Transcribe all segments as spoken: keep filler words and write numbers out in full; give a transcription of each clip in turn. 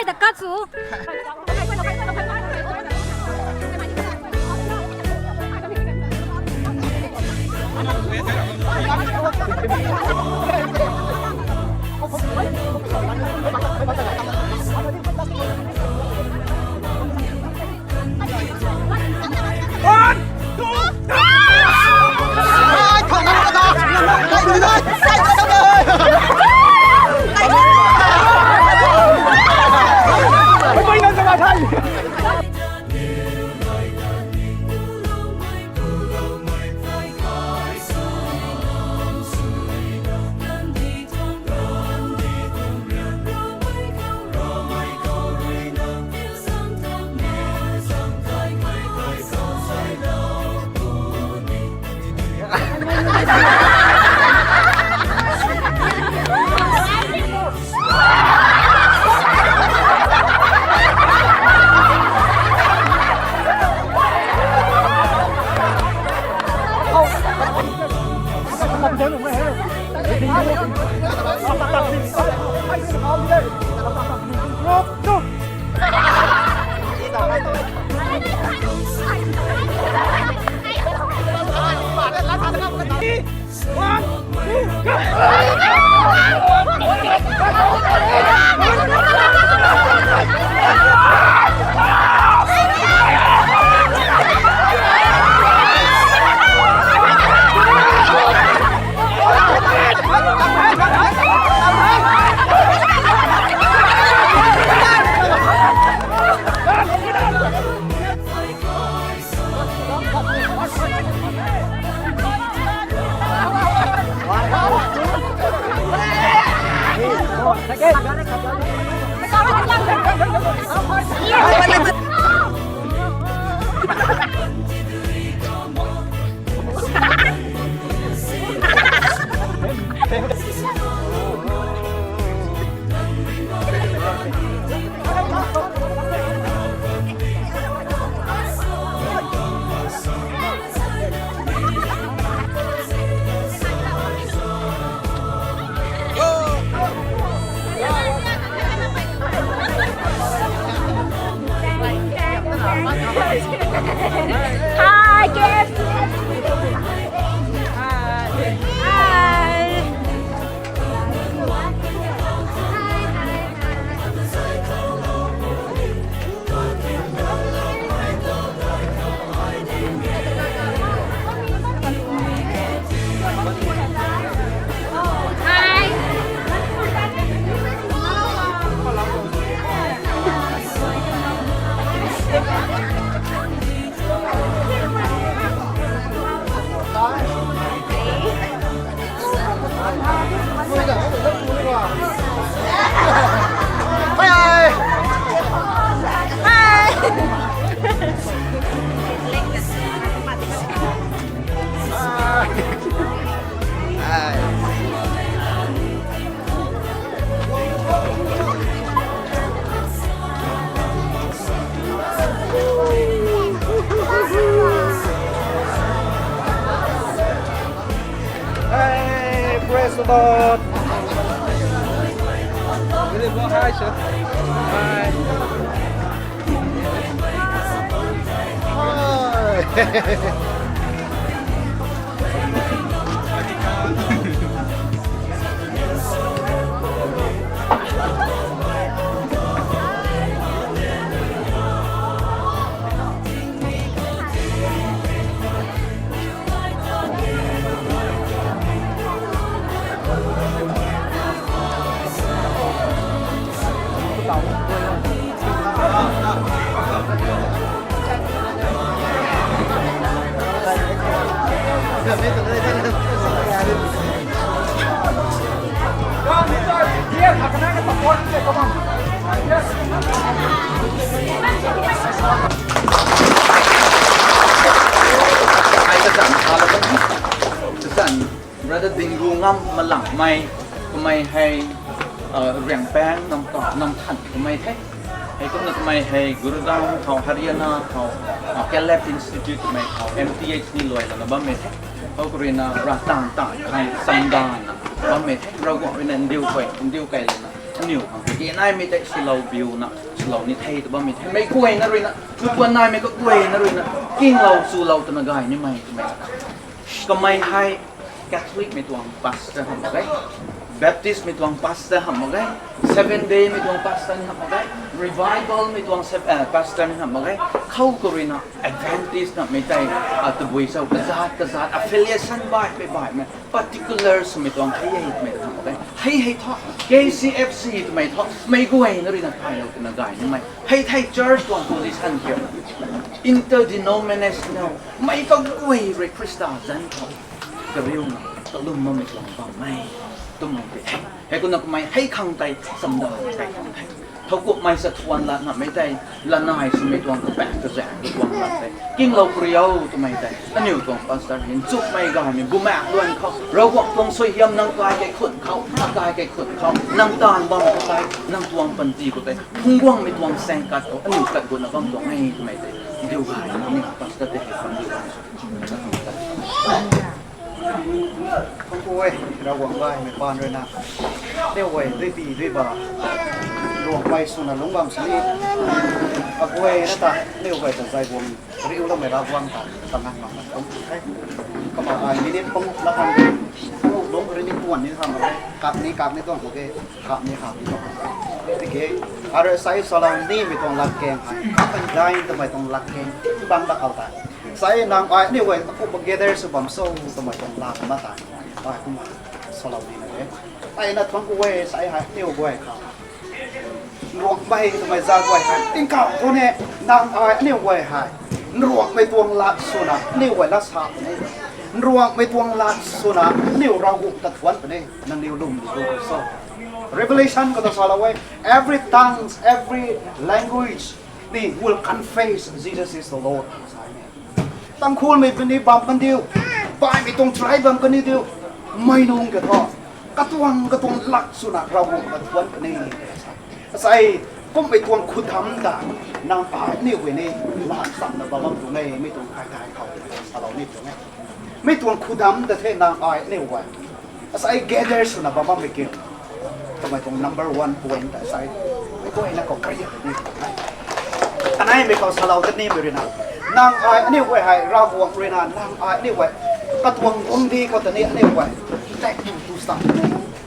Ai ta kat su. Hi, guests. Hi. Hey, praise the Lord. Hi, sir. Hi. Hi. Brother Dinggu Ngam Malangmei, kamei hei, uh, Riangpang Namka, Namthan kamei the. Hei kumna kamei hei Gurugram khou, Haryana khou, uh, Caleb Institute kamei khou M T H ni luai lana bammei the. Khou karina ra tang tang khang samdana bammei the. Ravguangc ruina ndiu kei, ndiu kei lana. Aniu khang tiki naimei tei swlou biuna, swlou ni thei ta bammei the. Mei guayna ruina, mei puan naimei kaguayna ruina, kinglou chulou twna gay nimei twmei. Kamei hei Catholic mei tuang pastor hamh mak ge, Baptist mei tuang pastor hamh mak ge, Seventh Day mei tuang pastor ni hamh mak ge, Revival mei tuang se-, eh, pastor ni hamh mak ge, khou karuina Adventist namei tei, a, tabui cho, kazat kazat affiliation baihmei baihmei, particular swmei tuang hei hei twmei ta hamh mak ge. Hei hei thu, K C F C twmei thu, mei guayna ruina thaylou twna gay nimei. Hei thei church tuang position kiu, interdenominational, mei kaguay rui Khrista zanc khou kariuna kalum bammei tuang bammei twmei tei the. Heikumna kamei hei khang tei chamdan kai khang the. Thowkumhmei sa thuan lat namei tei, lanai swmei tuang kapaeng kazaeng tuang lat tei, kinglou kariu twmei tei, aniu tuang pastor hei nchumhmei gaymei bumaengc luan khou, Ravguangc tuang suaihiam nang kai kaikhun khou, akai kaikhun khou, nang taanv bam khou tei, nang tuang panty khou tei phungc guangmei tuang saengkat khou aniu kat gutna bam tuang e twmei tei, diu gay ni pastor tei hei khang diu gay. Thuanc ku e, Ravguangc gaymei paan ruina, aniu guay duipi duiba, Ruangmei swna lungc bam sini, aguayna ta aniu guay ta zay guang riuloumei Ravguangc ta kanganv mak na thuanc ku the. Kumna ai minute pung la khang, lungc ri ni tuan ni khang, kak ni kak ni tuang khou ke, kak ni kak ni tuang khou ke, arui sai salou nimei tuang latkaeng hei, kap and dine twmei tuang latkaeng bang da khou tei, sai nang ai aniu guay akumhna gather sw bam cho twmei tuang lat ma tei, ai kumna salou nina e. Ai na thuanc ku e, sai hei aniu guay khang Nruanghmei twmei zat guay hei tingkauh thu ni, nang ai aniu guay hei nruanghmei tuang lat swna aniu guay lat sa puni. Nruanghmei tuang lat swna aniu Ravguangc ta thuanc puni. Nangniw lwm ni tu so, Revelation khou ta salou e, every tongues, every language ni will confess Jesus is the Lord. Tangkhulmei puni bam kan diu, baihmei tuang tribe bam kan diu, mei nunc ka thu katuang katuang lat swna Ravguangc ta thuanc puni. Asei, kummei tuang khudam ta nang ai aniu guay ni lat samna bam bam tuang e, mi tuang kai thai khou salou ni tuang e. Mi tuang khudam ta the nang ai aniu guay asei gather swna bam bammei kiu. Kamei tuang number one point ta asei, mei guayna khou kariak ni, kaneimei khou salou ta nimei ruina, nang ai aniu guay hei Ravguangc ruina nang ai aniu guay katuang guangcdic khou ta ni aniu guay taektw tu sa,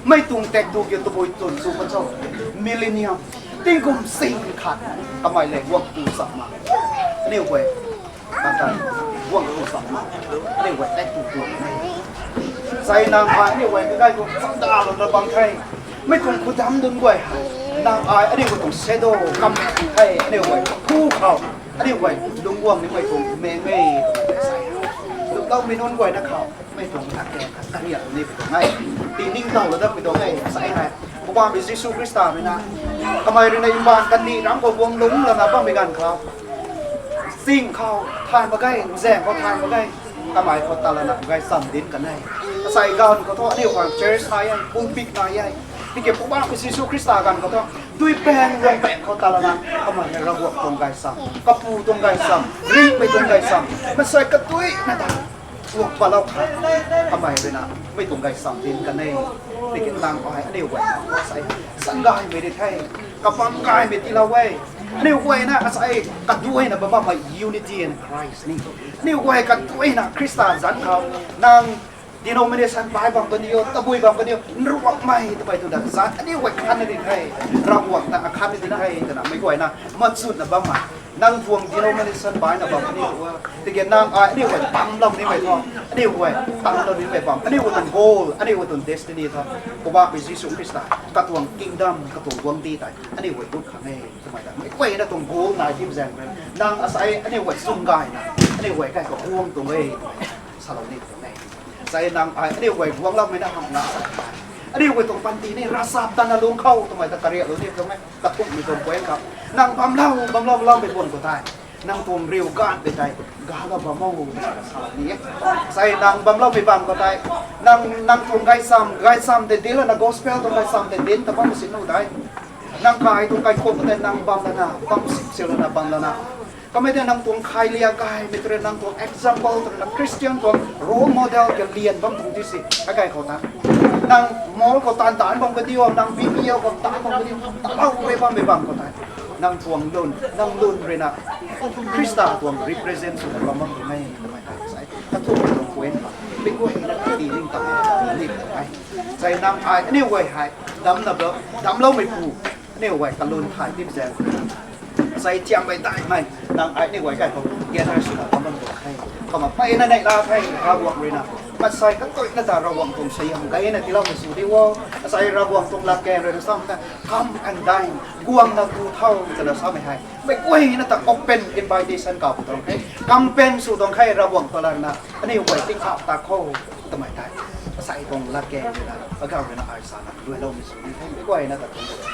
mei tuang taektw kiu tabui tun sw pa cho, millennium, tingkum sing khat, kamei lev guangc tu sa ma, aniu guay kata guangc tu sa ma, aniu guay taektw tu e. Asei nang ai aniu guay gay khou chamdalouna bam the. Mei tuang khudam dunc guay hei nang ai aniu guay tuang shadow kam the, aniu guay hu khou aniu guay lungc guang nimei tuang meng e. Asei, lungcloumei nunc guayna khou mei tuang lat kariak ni pui tuang e. Tiningtowlou dat pui tuang e. Asei hei Poubauhmei Jisu Khrista ruina, kamei ruina mbaanv kandih ram khou guang lungc lana bammei ganv khou, ching khou thay mak ge, nzaeng khou thay mak ge, kamei khou ta lana gaychamv dinc kan e. Asei ganv khou thu aniu khang church nai e, pulpit nai e. Tiki Poubauhmei Jisu Khrista ganv khou thu duipaeng guangpaeng khou ta lana kamei hei Ravguangc tuang gaychamv, Kapu tuang gaychamv, ringhmei tuang gaychamv, maansei katuina ta guang patlou kha, kamei ruina mei tuang gaychamv dinc kan e. Tiki nang ai aniu guay asei, san gaymei ri the, kapam gaymei tiilou e. Aniu guayna asei kaduaina bam bammei unity in Christ ni, aniu guay kaduaina Khrista zanc khou, nang denomination bai bam kan diu, tabui bam kan diu, nruanghmei twmei tu da zat aniu guay khatna di the, Ravguangc ta akhatna di na e twna mei guayna machunna bammei, nang tuang denomination baina bam aniu, tiki nang ai aniu guay tamlou nimei thu, aniu guay tamlou nimei bam, aniu guay tuang goal, aniu guay tuang destiny thu, Poubauhmei Jisu Khrista katuang kingdom, katuang guangcdic tei aniu guay gut khang e twmei ta mei guayna tuang goal nai dim zaeng rui, nang asei aniu guay chwn gayna aniu guay kai khou guang tuang e twmei salou ni tuang e. Asei nang ai aniu guay guangloumei na hamhna sa, aniu guay tuang panty ni ravchaptatna lungc khou twmei ta kariaklou ni tuang e. Kathumhmei tuang point khou, nang bamlou bamlou loumei bun khou tei, nang tuang riu ganhmei tei galou bam o twna salou ni e. Asei nang bamloumei bam khou tei, nang, nang tuang gaychamv, gaychamv tei dinc lana, gospel tuang gaychamv tei dinc ta bam si nu tei, nang kai tuang kaikhun khou tei nang bam lana, bam sip si lana, bam lana Kamei tei nang tuang khai lia gaymei tei rui nang tuang example tei rui nang Christian tuang role model kalian bam tuang ti si, akai khou ta. Nang mall khou taanv taanc bam kadiu, nang B P L khou taanc bam kadiu, talau rui bammei bam khou ta. Nang tuang lun, nang lun rui na Khrista tuang represent sw bam bam tuang e, kamei ta sai. Kathumei tuang point, mei guay na ti ning ta, ni ta ai. Sai nang ai, aniu guay hei, dam na blo, damcloumei pu, aniu guay kalun thay tip zaeng. Sai thiammei daihmei, nang ai aniu guay kai khou, gather swna bam bam tuang the. Kumna peyna neihla the, Ravguangc rui na. Mansei kathuina ta Ravguangc tuang suaihiam gayna tiiloumei sw di o. Asei Ravguangc tuang latkaeng rui na sam ta, come and dine, guangna tu tho, twna samei hei. Meic guayna ta open invitation kaw tuang the. Campaign sw tuang the Ravguangc tuang lat na. Aniu guay tingkauh ta khou, twmei tei. Asei tuang latkaeng rui na, agam rui na ai sana, luailoumei sw di the. Meic guayna ta tuang.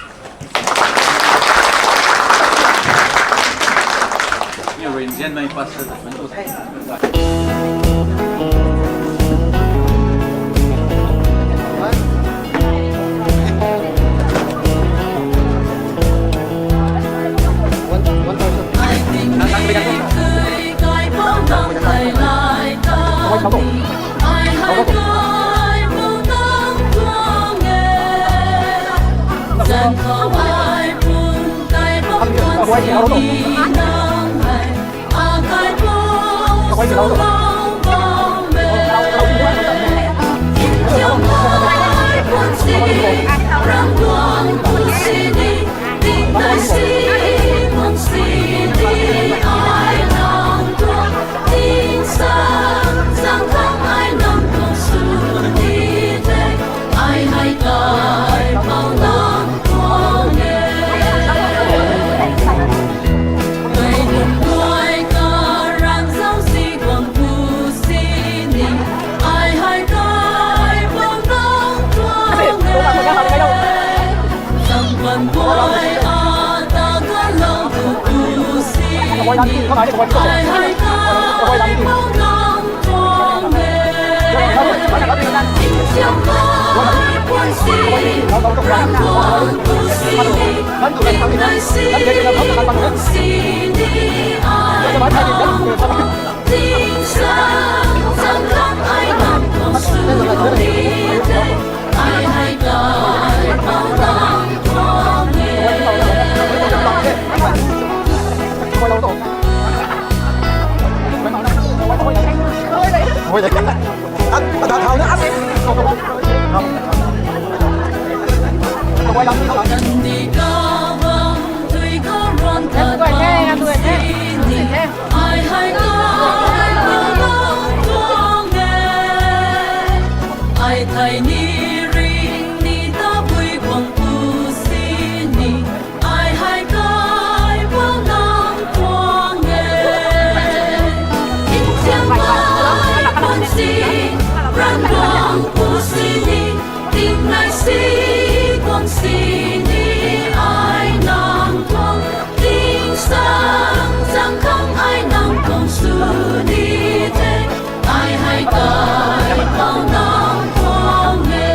Ai thei ni ring ni tabui guang pu sini, ai hei kai bam nang tuang e. Tingtiang kai bam si, ran guang pu sini, ting nai si, guang sini, ai nang tuang. Ting sang zang khang ai nang tuang sw ni the, ai hei kai bam nang tuang e.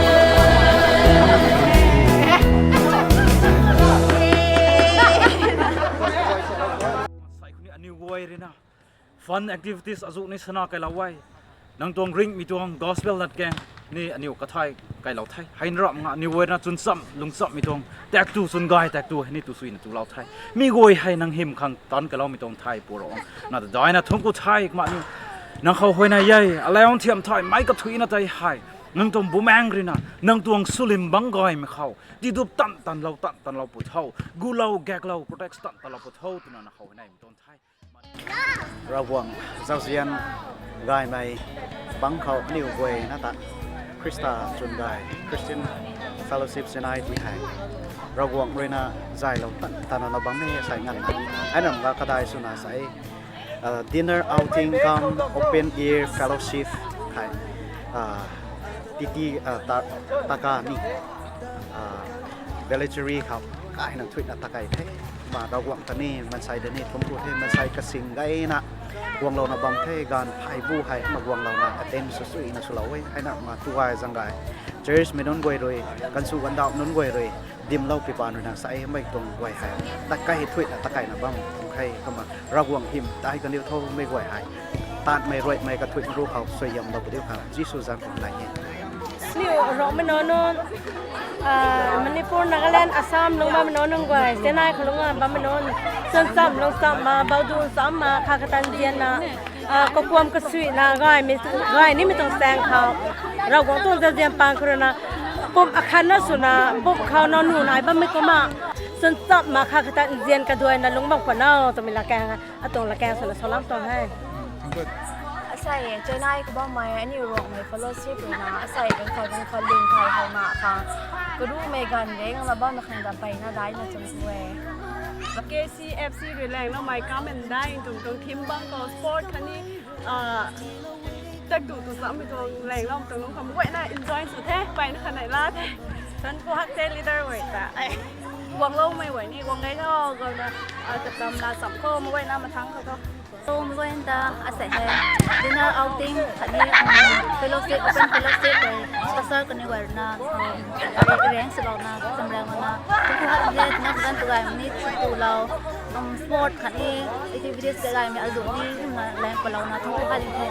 Sai khou ni aniu guay rui na fun activities azuh ni sana kailou e. Nang tuang ringhmei tuang gospel latkaeng ni aniu kathai kailou the. Hei na ramh nga aniu guay na chwn cham lung chammei tuang taektw chwn gay taektw hei ni tu suina tulou the. Mi guay hei nang hym khang tanc kailoumei tuang thei pu Ravguangc na ta daina thuanc ku the. Kumna aniu nang khou huayna e, alau thiam thei meic kathuicna tei hei nang tuang bumaengc rui na nang tuang swlim bangc gaymei khou tidup tan tanlou tan tanlou pw tho, gulou gaklou protect tan tanlou pw tho twna nang khou huayna mei tuang the. Ravguangc zauzian gaymei bangc khou aniu guay na ta Khrista chwn gay Christian Fellowship Chennai ti hei Ravguangc rui na zaylou tan tanna lou bam e sai nganvna. Ai nam ga kadai swna sai, dinner outing cum open air fellowship hei, titi, taka ni Velachery khou kaina thuina takai the. Kumna Ravguangc ta ni mansei ta ni thuanc ku the, mansei kasing gayna guanglouna bam the, ganv phey bu hei kumna guanglouna attend sw suina swlou e. Hei na kumna tu gay zang gay church mei nunc guay rui, ganvsw gandauh nunc guay rui dimlou pi paan rui na sa e mei tuang guay hei. Takai hei thuina, takaina bam tuang khe, kumna Ravguangc hym ta hei kaniw tho mei guay hei. Tatmei ruaimei kathuina ru khou suaihiamlou padiu khang Jisu zanc khou nai e. Niu Rongmei nunc, ah, Manipur, Nagaland, Assam lung bammei nunc nunc guay, Chennai khou lung bammei nunc, chwn cham lung cham ma, baudu cham ma, kha katan zianna, ah, kakuam kasuina, gaymei, gay nimei tuang saeng khou, Ravguangc tuang zauzian paan khou rui na, pum akhatna swna, bum khou na nu nai bammei kumna, chwn cham ma, kha katan zian kaduaina lung bam khwan o, twmei lakaeng, atuang lakaeng swna salam tuang he. Asei, Chennai khou bammei, aniu Rongmei fellowship rui na, asei, ganv khat, ganv khat, lung thai hei ma khang, karumei ganv reng la bammei khang dam peyna daina chwn tu e. K C F C rui laengloumei come and dine tuang tuang theme bam khou sport khatni, ah, tak tu tu sammei tuang laengloumei tuang lung kham guayna enjoy sw the, peyna kha nai la the. Thank you hak the leader guay ta. Guangloumei guay ni guang gay tho, guangna, ah, katam la cham khou mei guayna mathang khou tho. So mei guay ta asei hei dinner outing khatni, um, fellowship, open fellowship hei pastor kaniw guay rui na, um, arrange swlouna, chamrang na, tu hat de, na kan tu gay ni tu lou, um, sport khatni activities ka gaymei azu ni na laeng palouna tu hat the.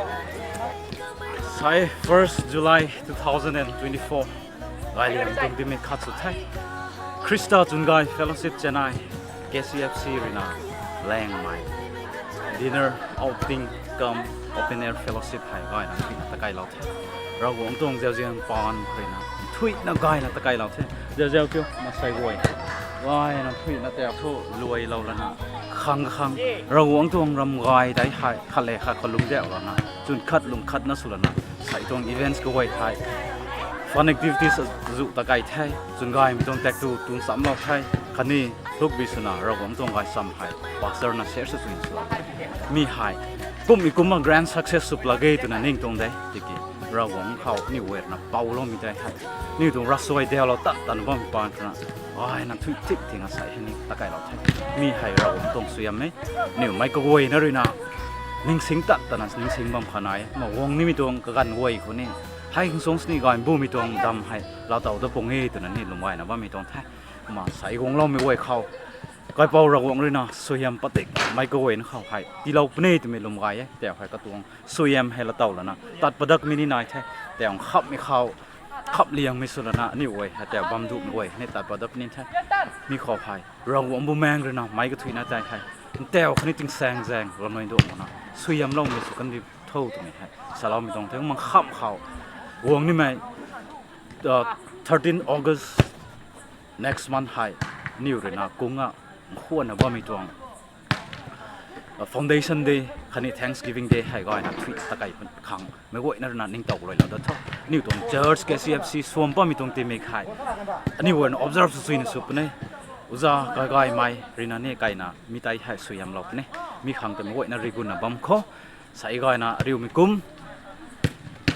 Sai first July two thousand and twenty-four. Gayliang tuang dimei khat sw the. Khrista Chwn Gay Fellowship Chennai, K C F C rui na laengmei dinner outing cum open air fellowship hei gayna thuina takailou the. Ravguangc tuang zauzian paan rui na thuina gayna takailou the. Zauzian kiu masei guay gayna thuina tau thu luailou lana khang khang Ravguangc tuang ram gay dai hei khat le khat khou lungcdiu lana chwn khat lung khatna sw lana sei tuang events kaguay hei fun activities zu takai the. Chwn gaymei tuang tak tu tuang chamlou the. Khatni lukbi swna Ravguangc tuang gaychamv hei pastor na share sw chwn sw lou the. Mi hei kummei kumna grand success sw pla ge twna ning tuang de tiki Ravguangc khou aniw guay rui na pouloumei tei hei aniw tuang ravsuai daulou tat tan bammei paan khana gayna thuy thik thing asei hei ni takailou the. Mi hei Ravguangc tuang suaihiam e. Aniw meic kaguayna rui na ningsing tat tana ningsing bam kha nai e. Kumna guang nimei tuang kaganv guay khou ni hei khang sung sini gay bumei tuang dam hei laatow dat pung e twna ni lwm gayna bammei tuang the. Kumna sei guangloumei guay khou kaipouc Ravguangc rui na suaihiam patik meic kaguayna khou hei tiilou puni twmei lwm gay e. Tau hei katuang suaihiam hei laatow lana tat padakmei ni nai the. Tau khapmei khou khapliangmei sw lana aniw guay hei tau bam duhmei guay ni tat padak puni the. Mi khou hei Ravguangc Bumaengh rui na meic kathuicna tei hei ntau khatni tingsaeng zaeng lamei duh makna suaihiamloumei sw kandi tho twmei hei saloumei tuang the. Kumna kham khou guang nimei, uh, thirteen August next month hei aniw rui na kungna nkhuanna bammei tuang, uh, Foundation Day khatni Thanksgiving Day hei gayna thuy takai khang meic guayna rui na ningtow luailou dat tho. Aniw tuang church K C F C suam bammei tuang timei hei aniw guayna observe sw chuina sw puni. Uza gay gaymei rui na ni kaina mi tei hei suaihiamlou puni. Mi khang tei meic guayna rigunna bam khou sei gayna ariumei kum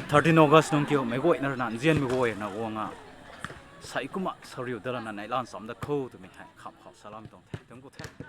thirteen August nung kiu meic guayna rui na nzianmei guayna guangna sei kumna sariu dat lana neihla nchamc dat kho twmei hei kham khou saloumei tuang the. Thank you the.